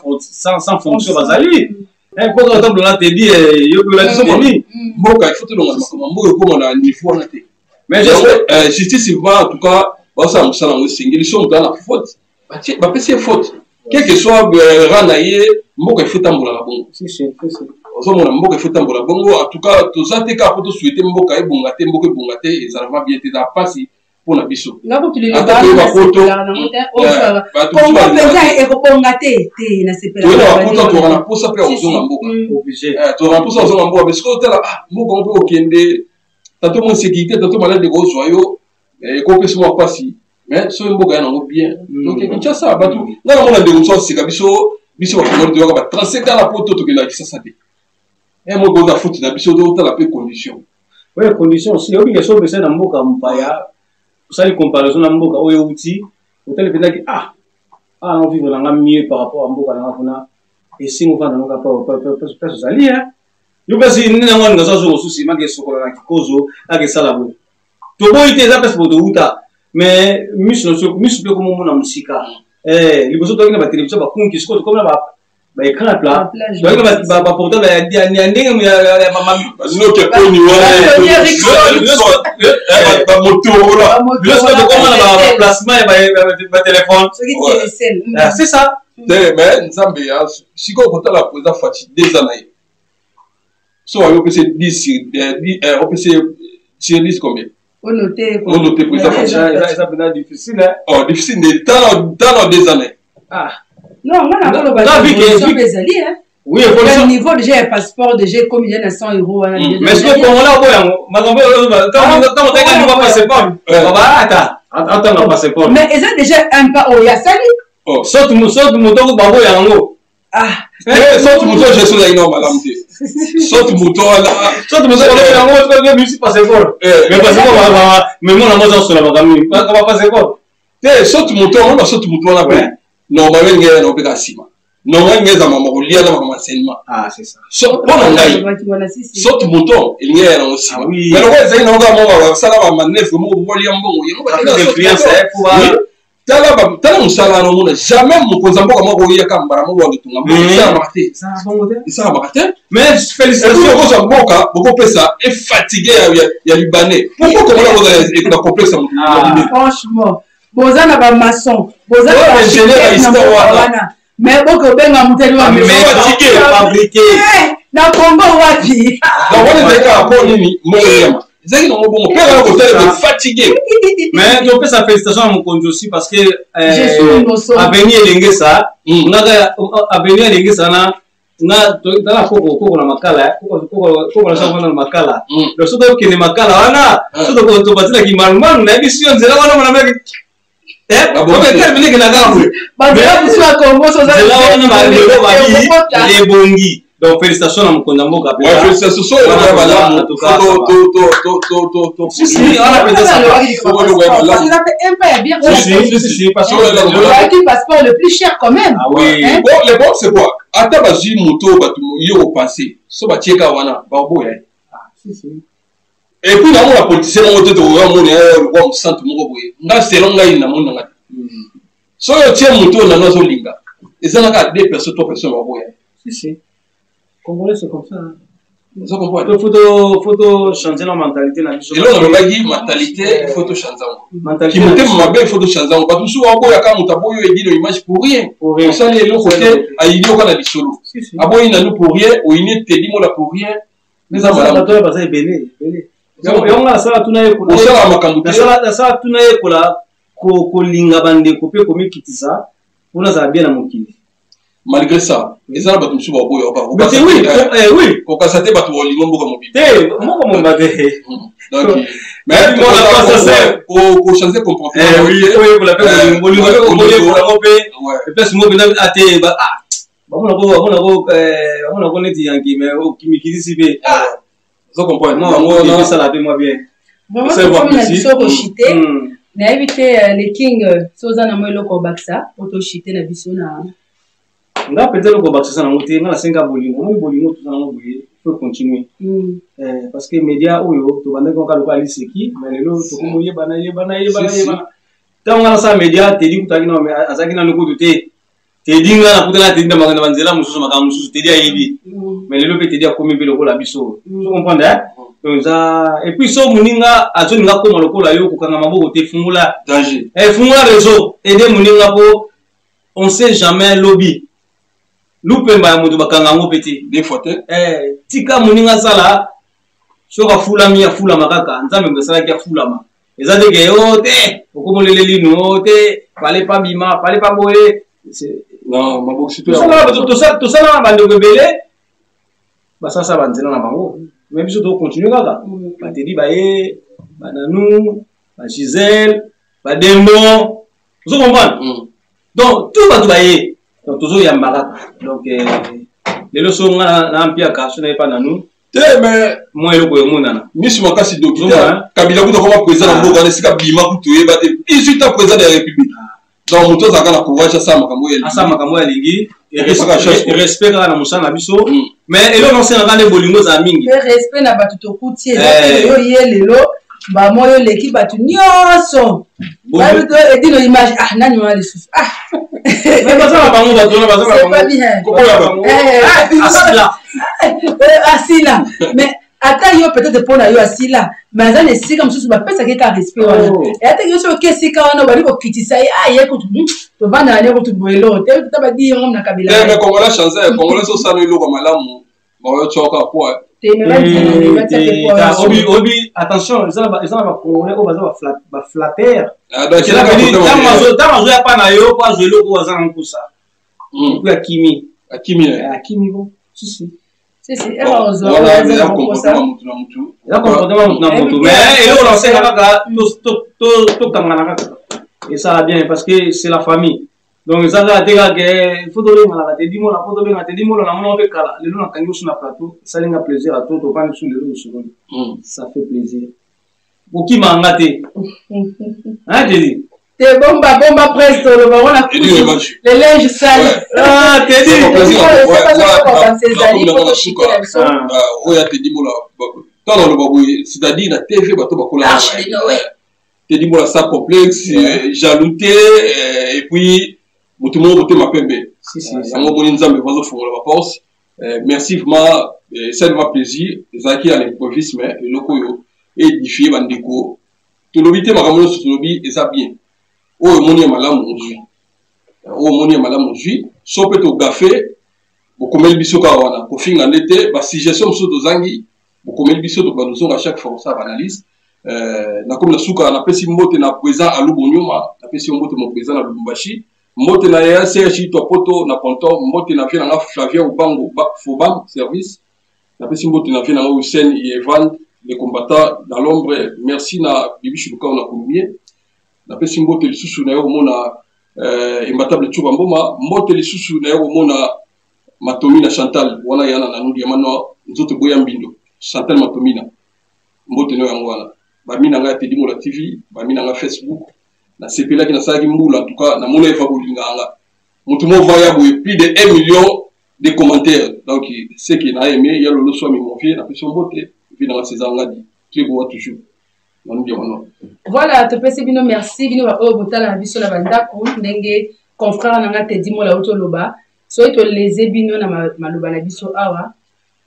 fonction bazali mpo otambola Tedi, yo mpe olakisi Tedi. Mboka ifo tolonga makambo, mboka ekóma na niveau wana te. Mais justice va, en tout cas basala mosala yango esengeli. So moto aza na faute, bapesi ye faute, quel que soit rang na ye. Mboka ifo etambolaka bongo, ozomona, mboka ifo etambola bongo. En tout cas toza te kaka po tosouhaite mboka ebonga te, mboka ebonga te, ezalaka bien te, ezala mpasi. mpo na biso. Nga kutu liloba wana nasepelaka nango te. Kongo mpenza ekobonga te te, nasepelaka. Toyei na bapoto, tozalaka na mposa mpe ya kozonga mboka, tozalaka na mposa ya kozonga mboka. Mais sikoyo otala, ah, mboka ngo mpe okende tato mwa insécurité, tato malade ekozwa yo, ekopesa mwa mpasi. Mais soki mboka ya nango bien, donc Kinshasa bato, nga namona ndeko mosusu aseka biso, biso bakongoli toyoka ba 37 ans na poto, tokendaka Kisasa te. Moko oza futi na biso, totala mpe condition. Oyo condition aussi oyebi ke soki opesai na mboka mopaya, osali comparaison na mboka oyo euti, otali mpenzaki, ah ah, na vivre na nga mieux par rapport ya mboka na nga kuna. Esengo ofanda nango kaka place ozali yo kasi nde nango alinga azwa mosusu maki esokola na kikozo akesala boye. Toboyi te, eza place bo towuta, mais miso na miso mpe komomona mosika. Liboso toyaki na batelevizio bakunki, sikoyo tokomi na baécran plat, toyaki na baportable ya ndenge. Nokia poni wana, bamotorola. Biso tokoma na baplacement ya batelefone, c'est ça. Te, mais Nzambe ya sikoyo kotala président Fatshi, 2 ans na ye, so babi opesi 10, opesi sur 10 combien? Onote. Onote président Fatshi. Eza mpenza difficile. Oh, difficile nde tala tala 2 ans na ye. Ah. Non, nga nakoloba évolution mpe ezali. Oui, évolution. Niveau déjà ya passeport déjà comme il y a 100 € wana. Mais ce que Congolais oboya yango, makambo ntango otaka niveau passeport, baba ata atanga passeport. Mais eza déjà un pas oyo asali. Soki moto baboya yango. Ah. Soki moto gestion ezalaki nao malamu te, soki moto wana. Soki moto yango misi passeport, mais passeport, mais mona moza osola makambo mingi ba passeport. Te, soki moto yango na soki moto wana mpe normalement ngai na opeka nsima, normalement ngai eza mama kolia na makambo enseignement. Ah, c'est ça. So mpo na ngai soki moto elingi ya nango nsima, mais lokola ezali nango kaka moko basala bamanœuvre moko bokolia mbongo yango. Tala, tala mosala wana, omona jamais mokonzi ya mboka moko oyaka mbala moko wanda tonga mboka. Esalamaka te, esalamaka te. Mais félicitation, okozwa mboka bokopesa efatigue ya Libanais. Pourquoi komona kozala na complexe ya moto? Franchement, boza na bamaçon, boza na baingénieur wana, mais bokobenga moteli wa fabriqué na Congo wapi? Donc wana ezali kaka mpo nini? Mbongo nyama ezalaki nango bongo mpe kaka kotelema fatigue. Mais topesa félicitation na mokonzi aussi, parce que avenue Elengesa, ngaka avenue Elengesa na nga tala koko koko na Makala, koko na sango na Makala. Donc soki tokende Makala wana, soki tobatilaki malumanu, nayebi si yo nzela wana mona meki terminekendaka boye. Banzela mosusu ya Congo. Nzela wana balelo babi ebongi. Donc félicitation na mokonzi ya mboka. Félicitation so oyo malamu. Wana mpenza. Passeport le plus cher quand même. Ah oui. Bon, le bon, c'est quoi? Ata bazwi moto, bato ye kopense so batie kaka wana, baboya ye. Et puis namona politicien moko te tokoka mona lokwa mosantu moko boye. Nga, selon ngai, namoni nanga te. Soki otie moto oyo nano azolinga, eza naka deux personnes, trois personnes, baboya. Si si, Congolais, c'est comme ça. Oza comprendre? Faut changer la mentalité na biso. Eloko nalobaki, mentalité, il faut tochange yango. Kimotema mabe, il faut tochange yango. Bato mosusu baboyaka moto, aboyi oyo edino image pour rien. Osali eloko te, ayini oka na lisolo, aboyi nanu pour rien, oyini Tedi Mola pour rien. Eza malamu. Bato oyo baza ebele ebele, yango nga nasala tuna yekola. Osala makambo te. Nasala tuna yekola kolinga bandeko mpe komikitisa mpona azala bien na mokili. Malgré ça, eza na bato mosusu baboya. Oui. Kokasa te, bato baolinga mboka mobimba. Te, mboka mobimba te. Donc mais kochange comportement. Oyekola mpe bolingo, oyekolango mpe place moko mpenza ate bamonako neti yanki, mais okimikilisi mpe. Ozo comprendre? Yango esala mpe mwa bien. Vraiment, na biso koshite, nayebi te. Le King, so oza na mwa eloko obakisa po toshite na biso na. Nga mpenza eloko obakisa nango te. Nga nasenga bolingo. Omoni, bolingo toza nango boye, faut continuer, parce que média oyo tobandaki kaka lokola liseki, mais lelo tokomoyebana yebana yebana yebana. Ntango nga nasala média, Tedi kutaki nano, azalaki nano kutu te. Tedi, nga nakutana Tedi na banzela mosusu, makambo mosusu Tedi ayebi, mais lelo mpe Tedi akomi mpe lokola biso. So comprendre, donc eza. Et puis so moninga azolinga koma lokola yo, kokanga maboko te, fungola danger. Fungola réseau, aide moninga, po on sait jamais lobi lupemba ya moto bakanga yango mpe te. Des fois te. Tika moninga asala. Soki afulami, afulama kaka. Nzambe moto asalaki afulama. Eza te ke o te okomolele lino o te fale pa bima fale pa boye. Non, mabokisi to tosala na bandeko ebele basasa banzela na bango, mais biso tokontinue kaka. Batedi baye, bananu, bagisele, badembo, ozo comprendre? Donc tout bato baye, donc tozoyamba kaka. Donc lelo so nga na mpiaka so nayepa nanu te, mais mwa eloko emonana. Misu makasi doki te. Kabila kutu akoma président na mboka wana, esika bima kutu oyeba te, 18 ans président de la République. Donc moto azalaka na courage, asala makambo oyo. Asala makambo oyo alingi, respect kaka na mosala na biso. Mais eloko nosengaka nde bolingo ezala mingi. Respect na bato tokuti, eza yo ye lelo bamo yo oleki bato nyonso edino image. Ah, nani wana lisusu? Ah, baza na bango, bato wana baza na bango, asila. Mais ata yo peut-être mpo na yo asila, mais aza na esika mosusu bapesaki ye kaka respect wana. Eyataki yo soki oke esika wana, obali kokitisa ye. Ah, ye kutu tovandaka ne kutu boye eloko te, ta badi yango na Kabila. Mais Congolais change, Congolais osala eloko malamu, baoyotyaka po. Obi, attention, eza na bacongolais oyo baza baflatter. Ntango azoya pa na yo po azwa eloko oyo aza na nkusa, epuis akimi. Akimi. Akimi bo sisi. Eza comportement mutu na mutu. Eza comportement mutu na mutu, mais eloko nasenga kaka, tokangana kaka, esala bien, parce que c'est la famille. Donc eza kaka te kaka faut tobenganaka te dimola, faut tobenga te dimola. Namona mpe kala, lelo nakangi oso na plateau, esalinga plaisir. Ato tovandi biso lelo, tosololi, ça fait plaisir. Okima nga te, hein, Tedi? Te, bomba bomba presse, toloba wana le linge sale. Ah, Tedi. Ezali po toshikela biso. Oyo ya Tedi Mola, ntango aloba boye, c'est-à-dire na TV bato bakola Tedi Mola sa complexe, jaloux te, et puis moto moko motema pembe. Yango omoni Nzambe bazofongola baporte. Merci vraiment, esali ma plaisir. Ezalaki ya l'improviste, mais eloko oyo édifie bandeko. Tolobi te makambo nyonso tolobi eza bien. Oyo omoni ya malamu ozwi, oyo omoni ya malamu ozwi. So mpe togafe, bokomeli biso kaka wana, kofinga nde te. Basuggestion mosusu tozangi, bokomeli biso, tobanda ozonga chaque fois kosala baanalyse. Nakomi na suka, napesi mbote na président Alu Bonyoma, napesi yo mbote mon président na Lubumbashi, mbote na ya Sergi Twapoto na Ponton, mbote na vie nanga Flavien Ubango Fobam service, napesi mbote na vie nanga Hussein Evan, le combattant dans l'ombre. Merci na Bibi Shilukao na Kolumie. Napesi mbote lisusu na yo komona imbatable Tchuba Mboma, mbote lisusu na yo komona Matomina Chantal wana yana na nudi ya mano nzoto boya mbindo. Chantal Matomina, mbote no yango wana. Bami na ngai ya Tedi Mola TV, bami na ngai Facebook, nasepelaki, nasalaki mbula. En tout cas namona eva bolinga nga moto moko vaya boye, plus de 1 million de commentaires. Donc ce qui na aimé ya lolo swami mon vieux, napesi yo mbote, vi nanga César Ngadi Cleboa toujours nanu wana. Voilà, topesi bino merci, bino baoyo botala na biso na bandako. Ndenge confrère na nga Tedi Mola auti oloba, soki toleze bino na maloba na biso awa,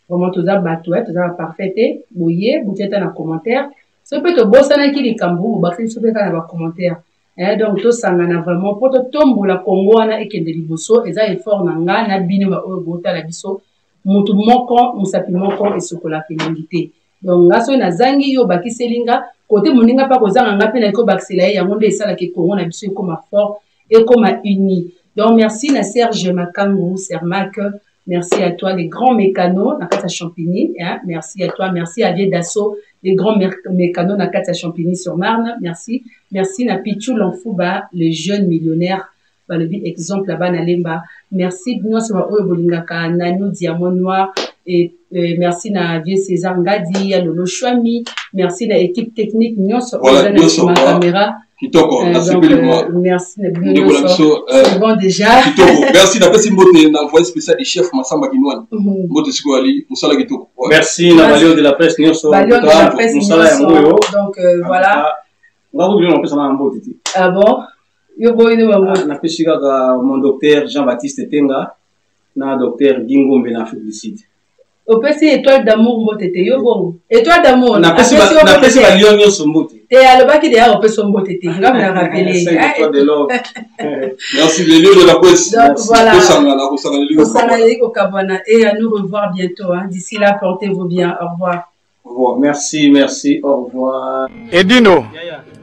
vraiment toza bato, toza baparfait te. Boye botia ata na commentaire soki mpe tobosanaki likambo, bobakisi biso mpe kaka na bacommentaire. Donc tosangana vraiment mpo totombola Kongo wana ekende liboso. Eza effort na nga na bino baoyo botala biso. Motu moko, mosapi moko esokolaka elongi te. Donc nga soki nazangi, yo obakiseli nga kote, moninga mpe akozanga, nga mpe nayaki kobakisela ye. Yango nde esalaka Kongo na biso ekoma fort, ekoma uni. Donc merci na Serge Makangu Sermac, merci à toi les grands mécanos na kati ya Champigny, hein? Merci à toi, merci à Vieux Dasso, les grands mécanos na kati ya Champigny sur Marne. Merci, merci na Pichu Lanfuba, le jeune millionnaire, balobi exemple ya bana Lemba. Merci nyonso baoyo bolingaka Nanu Diamant Noir. Et merci na vieux César Ngadi ya Lolo Chwami, merci na équipe technique nyonso oyo eza na nsima caméra. Kitoko, nasepeli. Merci na bino nyonso, c'est bon déjà. Kitoko, merci. Napesi mbote na envoyé spécial du chef Masamba Kinwani, mbote sikoyo ali mosala kitoko. Merci na balio de la presse nyonso. Balio de la presse mosala yango oyo. Donc voilà. Nga ko bino napesa na mbote te. Ah bon, yo boyi nde bango? Napesi kaka mon docteur Jean-Baptiste Tenga na docteur Gingombe na Afrique du Sud. Opesi Étoile d'Amour mbote te, yo bongo Étoile d'Amour? Napesi balion nyonso mbote. Te, alobaki deya opesi mbote te, nga na rappelé. Merci les lions de la presse. Donc voilà. Kosangana, kosangana. Kosangana elingi kokabwana. Et à nous revoir bientôt, hein. D'ici là, portez-vous bien, au revoir. Au revoir. Merci, merci, au revoir. Edino.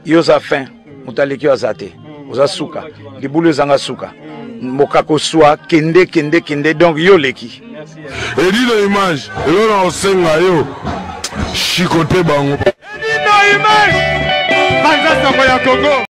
Yo oza fin, moto aleki yo aza te. Oza suka, libulu ezanga suka. Mokakoswa, kende kende kende, donc yo oleki. Edino image, eloko na kosenga yo, chicote bango. Edino image, panza sango ya Congo.